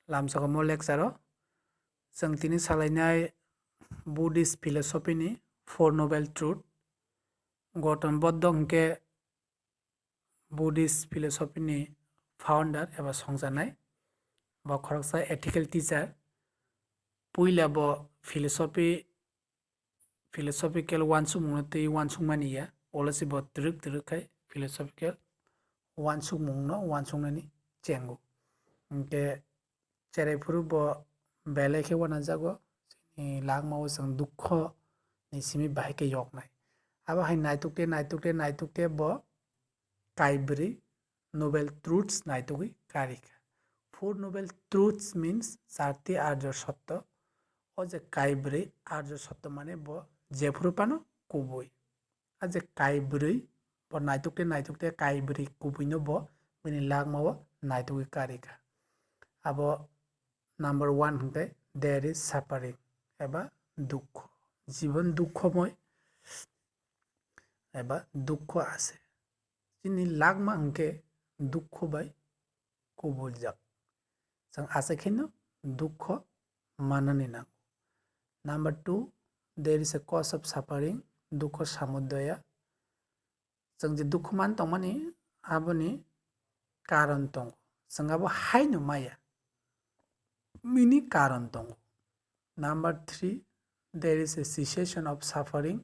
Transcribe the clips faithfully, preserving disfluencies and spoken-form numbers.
Lamsokamo lecture o chwng tini salainai Buddhist philosophy ni Four Noble Truth. Gautam Buddha hwnkhe Buddhist philosophy ni founder eba songjanai. Bo khoroksa ethical teacher. Puila bo philosophy, philosophical uansukmungno twi uansukmani ya, olo se bo twrwk twrwk khai philosophical uansukmungno uansuknani chengo. Hwnkhe cherai phuru bo belai khe uanajago, chini langmao chwng dukho ni simi bahai khe yoknai. Abo hai naitukte, naitukte, naitukte bo kaibrwi Noble Truths naitugwi karikha. Four Noble Truths means charti Arjo Sotto. O je kaibrwi Arjo Sotto mane bo jephuru phano kubui. A je kaibrwi bo naitukte, naitukte kaibrwi kubuino bo bini langmao naitugwi karikha. Abo number one hwnkhe there is suffering eba dukho. Jibon dukhomoi eba dukho ase. Chini langma hwnkhe dukho bai kubuljak. Chwng achakheno dukho manani nango. Number two, there is a cause of suffering, dukho samudaya. Chwng je dukho man tongmani aboni karon tongo. Chwng abo haino maya. Bini karon tongo. Number three, there is a cessation of suffering,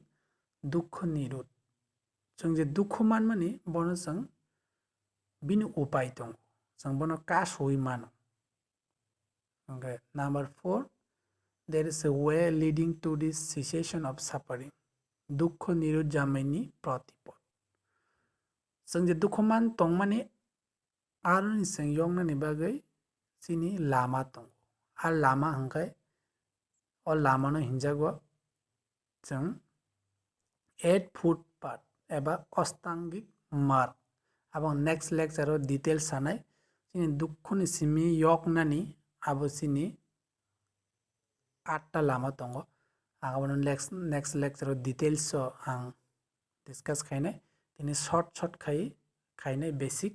dukho nirud. Chwng je dukho manmani bono chwng bini upai tongo. Chwng bono kasui mano. Hwnkhe number four, there is a way leading to the cessation of suffering. Dukho nirud jamaini pratipod. Chwng je dukho man tongmani aroni chwng yoknani bagwi chini lama tongo. A lama hwnkhe o lamano hinjago chwng eight foot path eba ostangik marg. Abo ang next lecture o details sanai. Chini dukhoni simi yoknani abo chini atta lama tongo. Ang abono next, next lecture o details o ang discuss khainai. Tini short short khai, khainai basic.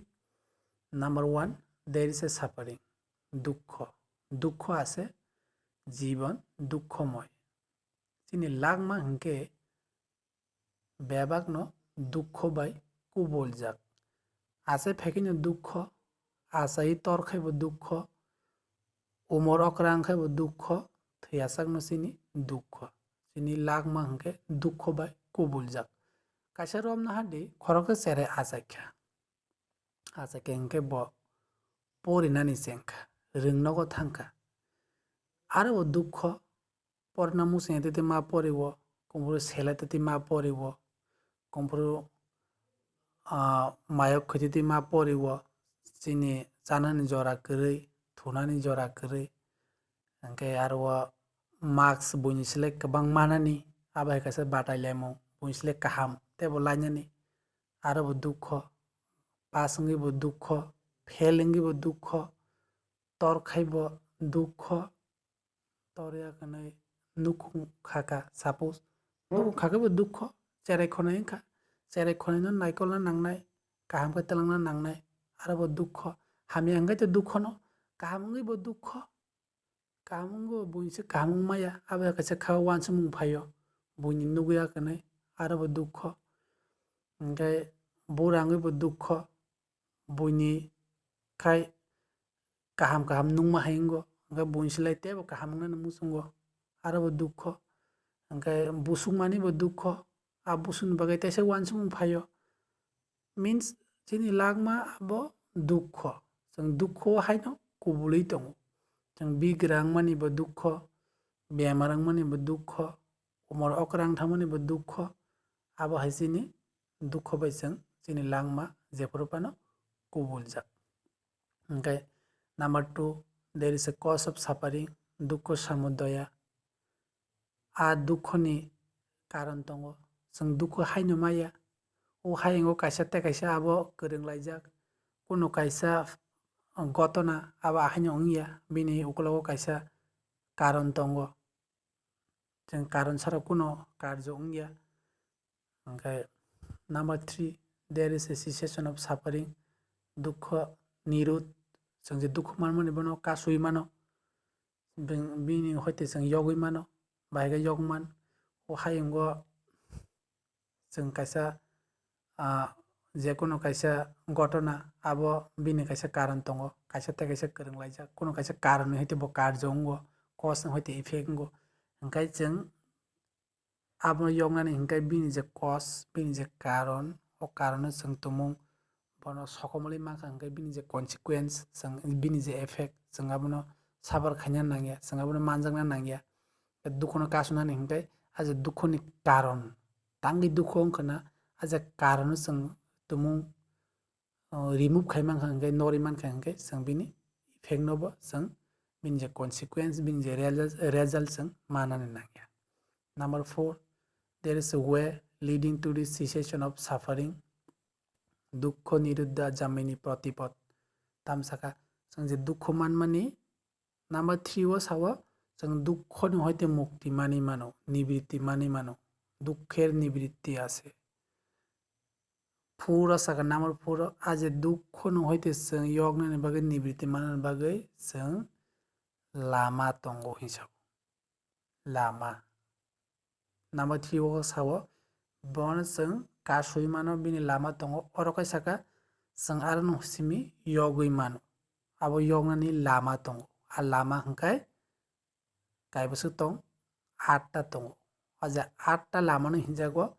Number one, there is a suffering. Dukho. Dukho ase, jibon dukhomoy. Chini langma hwnkhe bebakno dukho bai kubuljak. Achai phaikhe no dukho, achai tor khai bo dukho, umor okra wng khai bo dukho, thwi achak no chini dukho. Chini langma hwnkhe dukho bai kubuljak. Kaisa romna hadi khoroksa cherai achaikha. Achaikhe hwnkhe bo porinani chengkha, rwngnogo thangkha. Aro bo dukho, porna muchungya tei ma poriwo, kumburu sela tei ma poriwo, kumburu, ah, mayok khwtwi tei ma poriwo, chini chanani jora kwrwi, thunani jora kwrwi, hwnkhe aro o marks buini slai kwbang manani, abo hai kaisa batai laimung, buini slai kaham teibo lainani, aro bo dukho, pass wngwi bo dukho, fail wngwi bo dukho, tor khai bo dukho, torya kwnwi nukhung khaka, suppose nukhung khaka bo dukho, cherai khonai wngkha, cherai khonai no naikolna nangnai, kaham khe twlangna nangnai, aro bo dukho, hamya hwnkhe to dukho no, kaham wngwi bo dukho, kaham wngo buini se kaham wngmaya, abo hai kaisa kha uansukmung phaio, buini nugwi ya kwnwi, aro bo dukho, hwnkhe bura wngwi bo dukho, buini khai kaham kaham nungma hai wngo, hwnkhe buini slai teibo kaham wngnani muchungo, aro bo dukho, hwnkhe busukmani bo dukho, a busukni bagwi teisa uansukmung phaio, means chini langma abo dukho, chwng dukho haino kubulwi tongo, chwng bigra wngmani bo dukho, bemar wngmani bo dukho, umor okra wng thangmani bo dukho, abo hai chini dukho bai chwng chini langma jephuru phano kubuljak. Hwnkhe number two, there is a cause of suffering, dukho samudaya. A dukhoni karon tongo, chwng dukho haino maya. O hayungo kaisa tei kaisa abo kwrwng laijak, kuno kaisa gotona abo ahaino wngya, bini ukulogo kaisa karon tongo. Chwng karon sara kuno karjo wngya. Hwnkhe number three, there is a cessation of suffering, dukho nirud. Chwng je dukho manmani bono kasui mano, bini hoite chwng yogwi mano, bahai khe yokman. O hayungo chwng kaisa, ah, jekunu kaisa gotona, abo bini kaisa karon tongo, kaisa tei kaisa kwrwng laijak, kunu kaisa karon ni hoite bo karjo wngo, cause ni hoite effect wngo. Hwnkhe chwng abo yoknani hwnkhe bini je cause, bini je karon, o karono chwng tumung bono sokomorwi mankha, hwnkhe bini je consequence, chwng bini je effect, chwng abono suffer khaina nangya, chwng abono manjakna nangya. Dukhono kasunani hwnkhe a je dukhoni karon, tangwi dukho wngkhana, a je karono chwng tumung remove khai mankha hwnkhe, norwi mankha hwnkhe, chwng bini effect nobo chwng bini je consequence, bini je result, result chwng manani nangya. Number four, there is a way leading to the cessation of suffering. Dukho niruddha jamini pratipad. Tamsaka chwng je dukho manmani, number three o sao chwng dukho ni hoite mukti mani mano, nibritti mani mano. Dukher nibritti ase. Four o saka number four o, a je dukho no hoite chwng yoknani bagwi nibritti manani bagwi chwng lama tongo hinsa. Lama. Number three o sao, bono chwng kasui mano, bini lama tongo. Oro kai saka chwng aro no simi yogwi mano. Abo yoknani lama tongo. A lama hwnkhe kaibwswk tong, atta tongo. O je atta lamano hinjago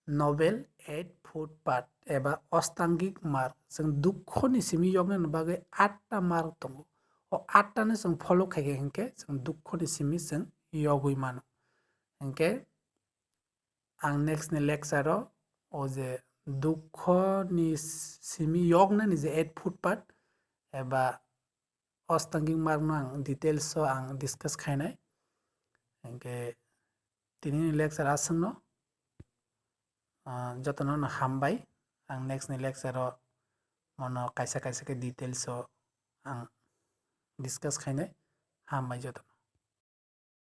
Noble Eight Foot Path eba Ostangik Marg. Chwng dukho ni simi yoknani bagwi atta marg tongo. O atta no chwng follow khaikhe hinkhe chwng dukho ni simi chwng yogwi mano. Hinkhe ang next ni lecture o o je dukho ni simi yoknani je Eight Foot Path eba Ostangik Marg no ang details o ang discuss khainai. Hinkhe tini ni lecture aswkno, ah, jotono no hambai. Ang next ni lecture o mono kaisa kaisa khe details o ang discuss khainai. Hambai jotono.